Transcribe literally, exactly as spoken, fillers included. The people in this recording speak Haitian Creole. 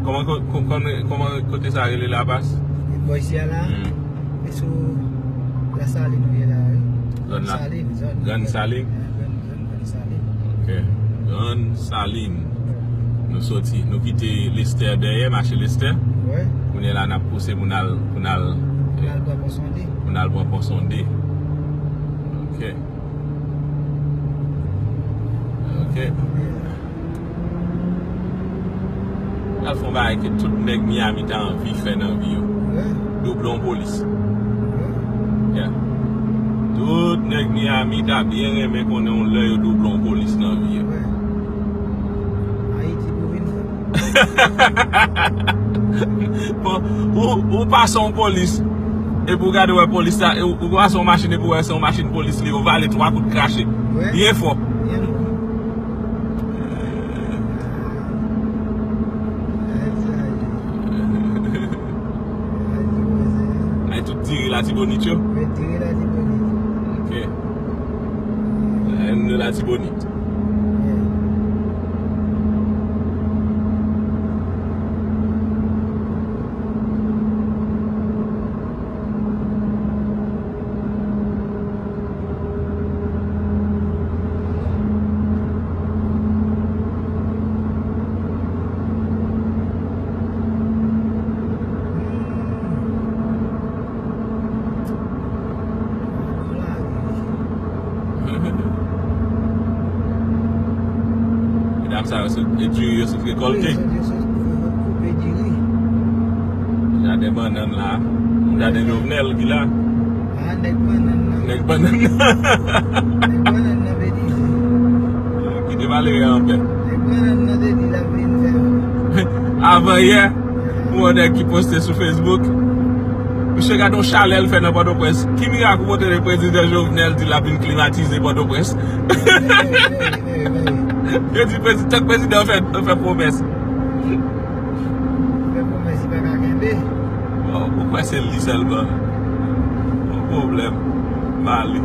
Kòman ko-, ko-, kòman, kòman kote sa rele, Lapas? Bò isi a la, hmm, e sou Lasalin nou ye la, wi. Zòn la? Salin, zòn. Grann Salin? Grann, zòn Grann Salin. Ok. Grann Salin. Nou soti, nou kite Lestè dèyè, mache Lestè. Wi. Kounye a la, n ap pouse pou n al, pou n al, pou n al pran Pon Sonde. Pou n al pran Pon Sonde. Ok. Ok. Pral fè yon bagay ke tout nèg Miami ta anvi fè nan vi yo. Wi. Double yon polis. Wi. Yeah. Tout nèg Miami ta byen renmen konnen yon lè yo double yon polis nan vi yo. Wi. Ayiti pou vin fè. Bon, ou, ou pase yon polis, epi ou gade wè polis la, ou, ou pase yon machin epi ou wè se yon machin polis li, ou vale twa kout krache. Wi. Byen fò. Byen fò. Ay, tout diri Latibonit yo? Wi, diri Latibonit. Ok. Laine de Latibonit. Wi. Medam sa yo sot, e diri yo sot rekòlte. Wi, yo sot, yo sot koupe diri. Jaden bannann la. Jaden Jovenel ki la. Ah, nèg bannann nan. Nèg bannann nan. Nèg bannann nan Belize. Kite malere a anpè. Nèg bannann nan te di l ap vin fè. Avan yè, yon nèg ki poste sou Facebook. Misye gade yon chalè l fè nan Pòtoprens. Ki mirak ou montre prezidan Jovenel di l ap vin klimatize Pòtoprens? Yo di prezi-, tank prezidan fè, fè pwomès. Fè pwomès, li pa ka kenbe. Bon, ou kwè se li sèlman? Yon pwoblèm. Mali.